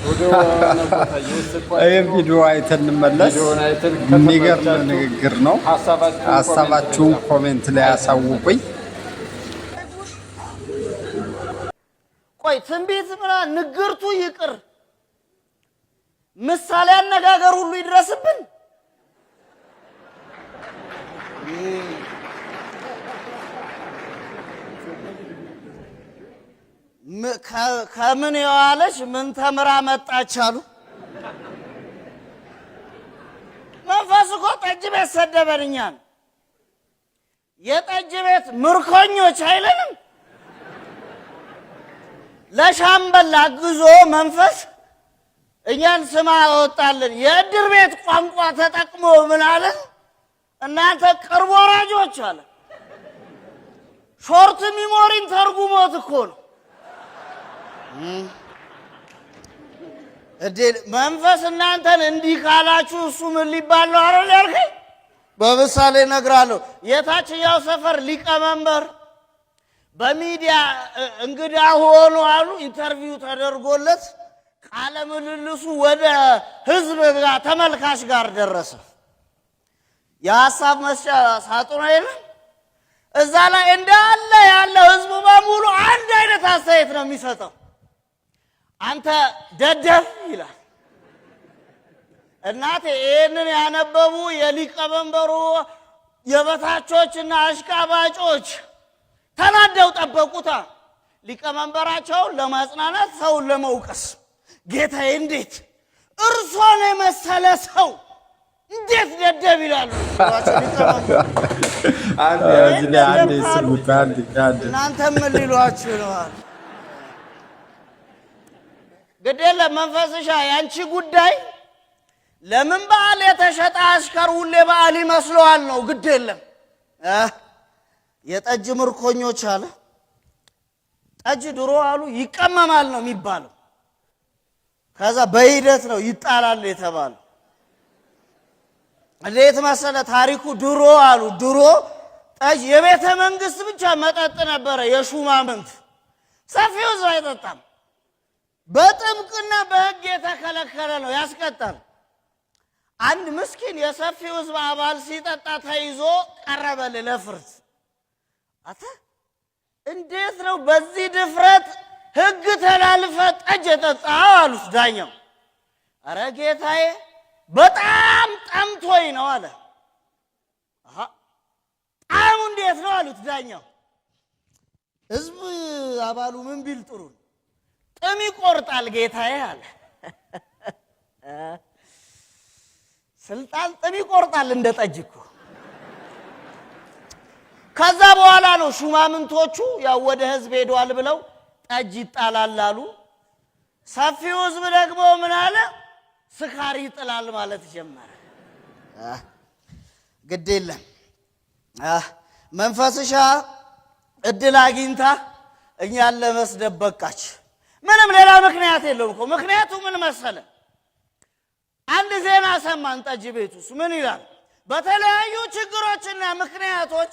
ወደ ሆነ ቦታ እየወሰድኳቸው ይህም ነው። ቪዲዮ አይተን እንመለስ። ቪዲዮውን አይተን የሚገርም ከተመቻችሁ ንግግር ነው። ሀሳባችሁን ሀሳባችሁን comment comment ላይ አሳውቁኝ። ቆይ፣ ትንቢት ምና ንግርቱ ይቅር፣ ምሳሌ አነጋገር ሁሉ ይድረስብን። ከምን የዋለች ምን ተምራ መጣች አሉ። መንፈስ እኮ ጠጅ ቤት ሰደበን እኛን። የጠጅ ቤት ምርኮኞች አይለንም። ለሻምበል አግዞ መንፈስ እኛን ስም አወጣልን። የእድር ቤት ቋንቋ ተጠቅሞ ምን አለ? እናንተ ቅርብ ወራጆች አለ። Short memory ን ተርጉሞት እኮ ነው። እዴ መንፈስ እናንተን እንዲህ ካላችሁ እሱ ምን ሊባል ነው? አረ ያልከኝ በምሳሌ እነግራለሁ። የታችኛው ሰፈር ሊቀመንበር በሚዲያ እንግዳ ሆኖ አሉ interview ተደርጎለት ቃለ ምልልሱ ወደ ህዝብ ጋር ተመልካች ጋር ደረሰ። የሀሳብ መስጫ ሳጥኑ የለም፣ እዛ ላይ እንዳለ ያለ ህዝቡ በሙሉ አንድ አይነት አስተያየት ነው የሚሰጠው። አንተ ደደብ ይላል። እናቴ፣ ይህንን ያነበቡ የሊቀመንበሩ የበታቾችና አሽቃባጮች ተናደው ጠበቁታ። ሊቀመንበራቸውን ለማጽናናት፣ ሰውን ለመውቀስ፣ ጌታዬ፣ እንዴት እርሶን የመሰለ ሰው እንዴት ደደብ ይላሉ? ሊቀመንበሩ እዚህ ላይ አንዴ ስሙት፣ አንዴ አንዴ። እናንተ ምን ሊሏችሁ ነው? ግድ የለም መንፈስሻ፣ ያንቺ ጉዳይ ለምን በዓል የተሸጠ አሽከር ሁሌ በዓል ይመስለዋል ነው። ግድ የለም፣ የጠጅ ምርኮኞች አለ። ጠጅ ድሮ አሉ ይቀመማል ነው የሚባለው። ከዛ በሂደት ነው ይጣላል የተባለው። እንዴት መሰለ ታሪኩ? ድሮ አሉ፣ ድሮ ጠጅ የቤተ መንግስት ብቻ መጠጥ ነበረ፣ የሹማምንት፣ ሰፊው ሕዝብ አይጠጣም። በጥብቅና በሕግ የተከለከለ ነው፣ ያስቀጣል። አንድ ምስኪን የሰፊው ሕዝብ አባል ሲጠጣ ተይዞ ቀረበል ለፍርድ። አተ፣ እንዴት ነው በዚህ ድፍረት ሕግ ተላልፈ ጠጅ የጠጣ አሉት ዳኛው። አረ ጌታዬ፣ በጣም ጠምቶኝ ነው አለ። አሃ፣ ጣዕሙ እንዴት ነው አሉት ዳኛው። ህዝብ አባሉ ምን ቢል ጥሩ ነው? ጥም ይቆርጣል ጌታዬ አለ። ስልጣን ጥም ይቆርጣል እንደ ጠጅ እኮ። ከዛ በኋላ ነው ሹማምንቶቹ ያው ወደ ህዝብ ሄደዋል ብለው ጠጅ ይጣላል አሉ። ሰፊው ህዝብ ደግሞ ምን አለ? ስካር ይጥላል ማለት ጀመረ። ግድ የለም፣ መንፈስሻ እድል አግኝታ እኛን ለመስደብ በቃች። ምንም ሌላ ምክንያት የለውም እኮ። ምክንያቱ ምን መሰለ? አንድ ዜና ሰማን ጠጅ ቤት ውስጥ። ምን ይላል? በተለያዩ ችግሮችና ምክንያቶች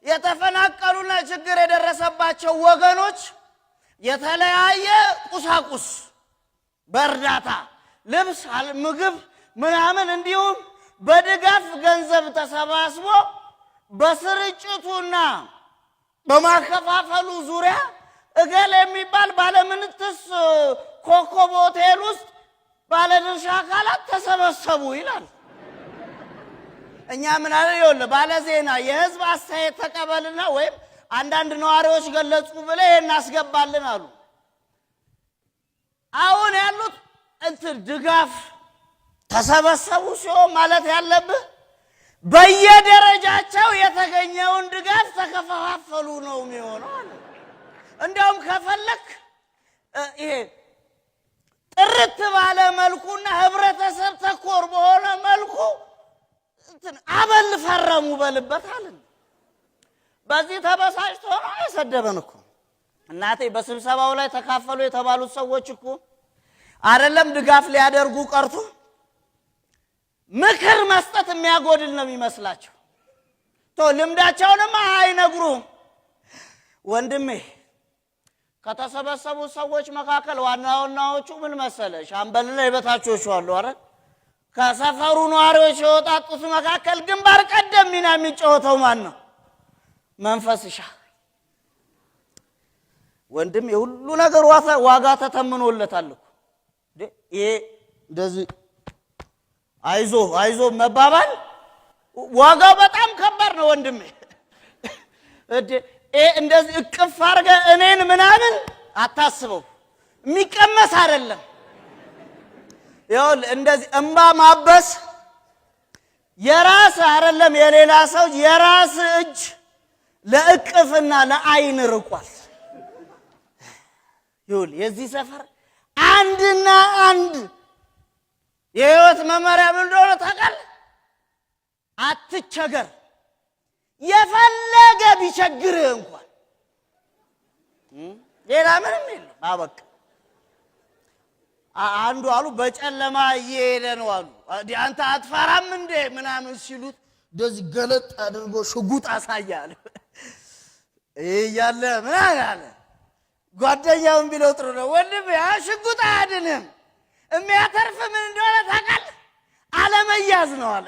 የተፈናቀሉና ችግር የደረሰባቸው ወገኖች የተለያየ ቁሳቁስ በእርዳታ ልብስ፣ ምግብ ምናምን እንዲሁም በድጋፍ ገንዘብ ተሰባስቦ በስርጭቱና በማከፋፈሉ ዙሪያ እገሌ የሚባል ባለምንትስ ኮከብ ሆቴል ውስጥ ባለድርሻ አካላት ተሰበሰቡ ይላል። እኛ ምን አለ? ይኸውልህ ባለ ዜና፣ የህዝብ አስተያየት ተቀበልና ወይም አንዳንድ ነዋሪዎች ገለጹ ብለህ ይሄን እናስገባልን አሉ። አሁን ያሉት እንትን ድጋፍ ተሰበሰቡ ሲሆን ማለት ያለብህ በየደረጃቸው የተገኘውን ድጋፍ ተከፋፈሉ ነው የሚሆነው አለ። እንዲያውም ከፈለክ ይሄ ጥርት ባለ መልኩና ህብረተሰብ ተኮር በሆነ መልኩ እንትን አበል ፈረሙ በልበት አለን። በዚህ ተበሳጭቶ ነው የሰደበን እኮ። እናቴ፣ በስብሰባው ላይ ተካፈሉ የተባሉት ሰዎች እኮ አይደለም ድጋፍ ሊያደርጉ ቀርቶ ምክር መስጠት የሚያጎድል ነው የሚመስላቸው። ቶ ልምዳቸውንም አይነግሩም። ወንድሜ፣ ከተሰበሰቡ ሰዎች መካከል ዋና ዋናዎቹ ምን መሰለ፣ ሻምበልና የበታቾቹ አሉ አይደል? ከሰፈሩ ነዋሪዎች የወጣጡት መካከል ግንባር ቀደም ሚና የሚጫወተው ማን ነው? መንፈስሻ ወንድም፣ የሁሉ ነገር ዋጋ ተተምኖለታል እኮ። ይሄ እንደዚህ አይዞ አይዞ መባባል ዋጋው በጣም ከባድ ነው ወንድሜ። እንደዚህ እቅፍ አድርገህ እኔን ምናምን አታስበው፣ የሚቀመስ አይደለም። ይኸውልህ እንደዚህ እምባ ማበስ የራስ አይደለም የሌላ ሰው የራስ እጅ ለእቅፍና ለአይን ርቋል። ይኸውልህ የዚህ ሰፈር አንድና አንድ የህይወት መመሪያ ምን እንደሆነ ታውቃለህ? አትቸገር። የፈለገ ቢቸግርህ እንኳን ሌላ ምንም የለም። አበቃ። አንዱ አሉ በጨለማ እየሄደ ነው አሉ። አንተ አትፈራም እንዴ ምናምን ሲሉት እንደዚህ ገለጥ አድርጎ ሽጉጥ አሳያል እያለ ምናምን አለ። ጓደኛውን ቢለው ጥሩ ነው ወንድም፣ ያ ሽጉጥ አያድንም። የሚያተርፍ ምን እንደሆነ ታውቃለህ? አለመያዝ ነው አለ።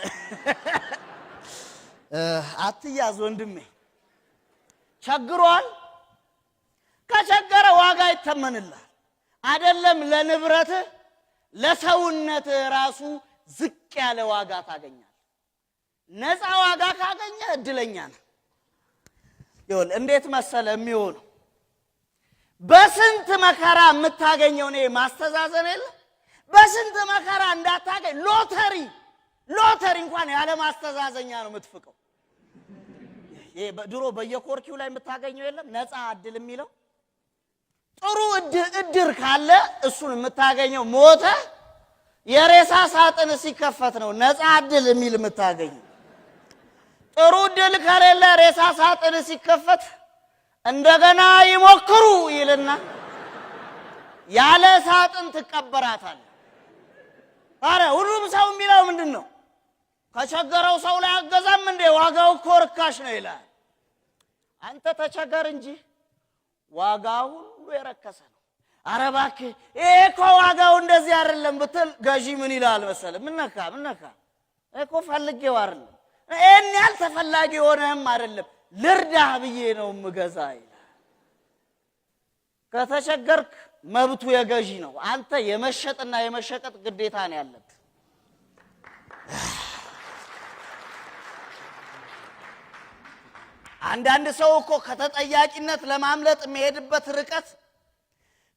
አትያዝ ወንድሜ። ቸግሯል። ከቸገረ ዋጋ ይተመንልሃል። አይደለም ለንብረትህ ለሰውነትህ ራሱ ዝቅ ያለ ዋጋ ታገኛለህ። ነፃ ዋጋ ካገኘ እድለኛ ነህ። ይኸውልህ እንዴት መሰለ የሚሆነው፣ በስንት መከራ የምታገኘው እኔ ማስተዛዘን የለ በስንት መከራ እንዳታገኝ ሎተሪ ሎተሪ እንኳን ያለ ማስተዛዘኛ ነው የምትፍቀው። ይሄ ድሮ በየኮርኪው ላይ የምታገኘው የለም ነፃ እድል የሚለው ጥሩ እድር ካለ እሱን የምታገኘው ሞተ የሬሳ ሳጥን ሲከፈት ነው ነፃ እድል የሚል የምታገኘው። ጥሩ እድል ከሌለ ሬሳ ሳጥን ሲከፈት እንደገና ይሞክሩ ይልና ያለ ሳጥን ትቀበራታለህ። አረ ሁሉም ሰው የሚለው ምንድን ነው? ከቸገረው ሰው ላይ አገዛም እንዴ ዋጋው እኮ ርካሽ ነው ይላል። አንተ ተቸገር እንጂ ዋጋው ሁሉ የረከሰ ነው። አረ እባክህ ይሄ እኮ ዋጋው እንደዚህ አይደለም ብትል ገዢ ምን ይላል መሰለህ? ምን ነካ ምን ነካ እኮ ፈልጌው አይደለም፣ ይሄን ያህል ተፈላጊ የሆነህም አይደለም፣ ልርዳህ ብዬ ነው የምገዛ ይላል። ከተቸገርክ መብቱ የገዢ ነው። አንተ የመሸጥና የመሸቀጥ ግዴታ ነው ያለብህ። አንዳንድ ሰው እኮ ከተጠያቂነት ለማምለጥ የሚሄድበት ርቀት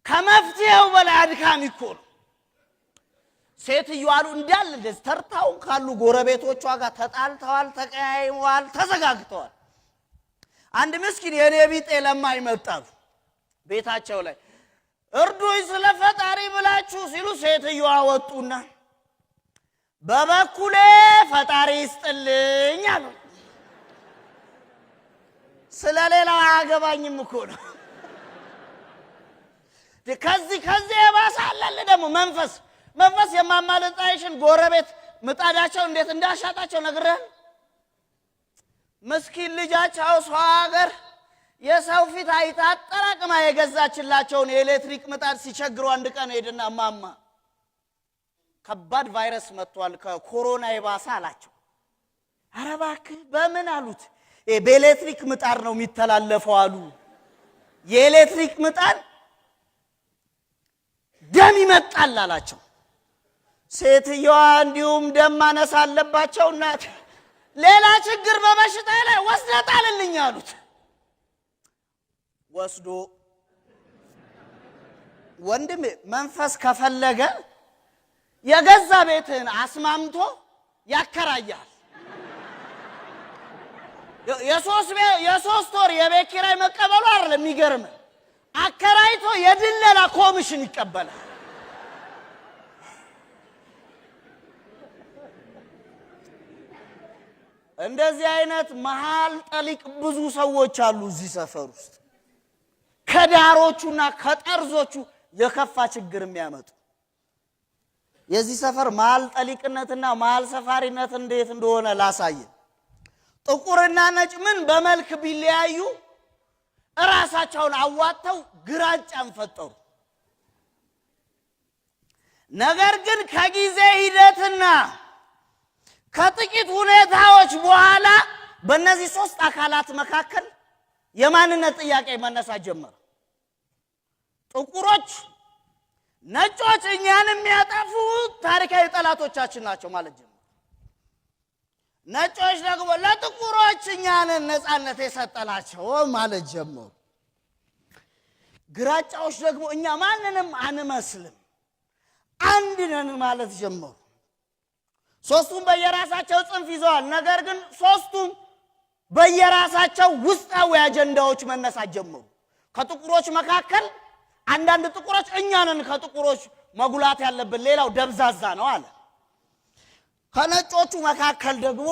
ከመፍትሄው በላይ አድካሚ እኮ ነው። ሴትዮዋ አሉ እንዳለ እንደዚህ ተርታውን ካሉ ጎረቤቶቿ ጋር ተጣልተዋል፣ ተቀያይመዋል፣ ተዘጋግተዋል። አንድ ምስኪን የኔ ቢጤ ለማኝ መጣሉ ቤታቸው ላይ እርዱኝ ስለ ፈጣሪ ብላችሁ ሲሉ ሴትዮዋ ወጡና በበኩሌ ፈጣሪ ይስጥልኝ አሉ። ስለ ሌላው አያገባኝም እኮ ነው። ከዚህ የባሰ አለል ደግሞ መንፈስ መንፈስ የማማለጣይሽን ጎረቤት ምጣዳቸው እንዴት እንዳሻጣቸው ነግረህ ምስኪን ልጃቸው ሰው ሀገር የሰው ፊት አይታ አጠራቅማ የገዛችላቸውን የኤሌክትሪክ ምጣድ ሲቸግሩ አንድ ቀን ሄድና ማማ ከባድ ቫይረስ መጥቷል ከኮሮና የባሰ አላቸው። ኧረ እባክህ በምን አሉት። በኤሌክትሪክ ምጣድ ነው የሚተላለፈው አሉ። የኤሌክትሪክ ምጣድ ደም ይመጣል አላቸው። ሴትየዋ እንዲሁም ደም ማነስ አለባቸው እናት ሌላ ችግር በበሽታ ላይ ወስደህ ጣልልኝ አሉት። ወስዶ ወንድሜ መንፈስ ከፈለገ የገዛ ቤትህን አስማምቶ ያከራያል። የሶስት ወር የቤት ኪራይ መቀበሉ አይደለም የሚገርምህ፣ አከራይቶ የድለላ ኮሚሽን ይቀበላል። እንደዚህ አይነት መሃል ጠሊቅ ብዙ ሰዎች አሉ እዚህ ሰፈር ውስጥ ከዳሮቹና ከጠርዞቹ የከፋ ችግር የሚያመጡ። የዚህ ሰፈር መሃል ጠሊቅነትና መሃል ሰፋሪነት እንዴት እንደሆነ ላሳየ። ጥቁርና ነጭ ምን በመልክ ቢለያዩ እራሳቸውን አዋጥተው ግራጫን ፈጠሩ። ነገር ግን ከጊዜ ሂደትና ከጥቂት ሁኔታዎች በኋላ በእነዚህ ሶስት አካላት መካከል የማንነት ጥያቄ መነሳት ጀመረ። ጥቁሮች ነጮች እኛን የሚያጠፉ ታሪካዊ ጠላቶቻችን ናቸው ማለት ጀመሩ። ነጮች ደግሞ ለጥቁሮች እኛንን ነፃነት የሰጠናቸው ማለት ጀመሩ። ግራጫዎች ደግሞ እኛ ማንንም አንመስልም አንድ ነን ማለት ጀመሩ። ሶስቱም በየራሳቸው ጽንፍ ይዘዋል። ነገር ግን ሶስቱም በየራሳቸው ውስጣዊ አጀንዳዎች መነሳት ጀመሩ። ከጥቁሮች መካከል አንዳንድ ጥቁሮች እኛ ነን ከጥቁሮች መጉላት ያለብን፣ ሌላው ደብዛዛ ነው አለ። ከነጮቹ መካከል ደግሞ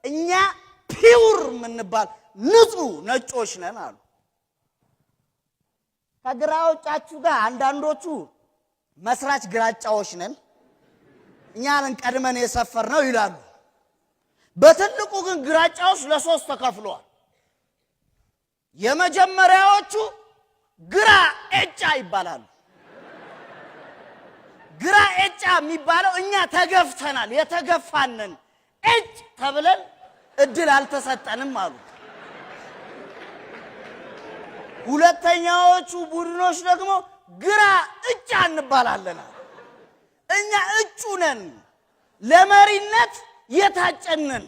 እኛ pure የምንባል ንጹህ ነጮች ነን አሉ። ከግራጫዎቹ ጋር አንዳንዶቹ መስራች ግራጫዎች ነን እኛ ነን ቀድመን የሰፈርነው ይላሉ። በትልቁ ግን ግራጫዎች ለሶስት ተከፍለዋል። የመጀመሪያዎቹ ግራ ኤጫ ይባላሉ። ግራ ኤጫ የሚባለው እኛ ተገፍተናል፣ የተገፋንን ኤጭ ተብለን እድል አልተሰጠንም አሉ። ሁለተኛዎቹ ቡድኖች ደግሞ ግራ እጫ እንባላለን። እኛ እጩ ነን፣ ለመሪነት የታጨንን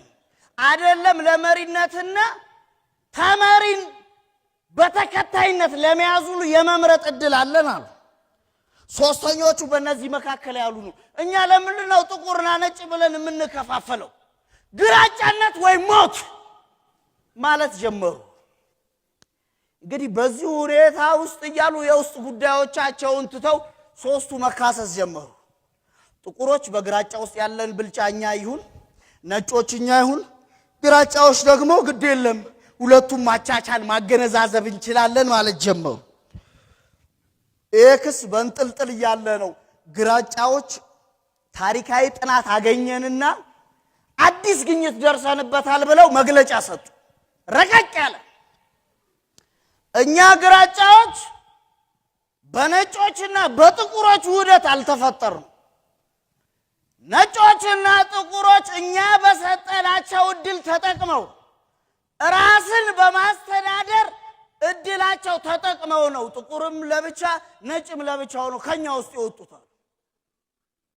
አይደለም። ለመሪነትና ተመሪን በተከታይነት ለመያዝ ሁሉ የመምረጥ እድል አለን አሉ። ሶስተኞቹ በእነዚህ መካከል ያሉ ነው። እኛ ለምንድን ነው ጥቁርና ነጭ ብለን የምንከፋፈለው? ግራጫነት ወይ ሞት ማለት ጀመሩ። እንግዲህ በዚህ ሁኔታ ውስጥ እያሉ የውስጥ ጉዳዮቻቸውን ትተው ሶስቱ መካሰስ ጀመሩ። ጥቁሮች በግራጫ ውስጥ ያለን ብልጫ እኛ ይሁን፣ ነጮች እኛ ይሁን፣ ግራጫዎች ደግሞ ግድ የለም ሁለቱም ማቻቻል ማገነዛዘብ እንችላለን ማለት ጀመሩ። ይህ ክስ በእንጥልጥል እያለ ነው ግራጫዎች ታሪካዊ ጥናት አገኘንና አዲስ ግኝት ደርሰንበታል ብለው መግለጫ ሰጡ። ረቀቅ ያለ እኛ ግራጫዎች በነጮችና በጥቁሮች ውህደት አልተፈጠርንም። ነጮችና ጥቁሮች እኛ በሰጠናቸው እድል ተጠቅመው ራስን በማስተዳደር እድላቸው ተጠቅመው ነው ጥቁርም ለብቻ ነጭም ለብቻ ሆነው ከኛ ውስጥ ይወጡታል።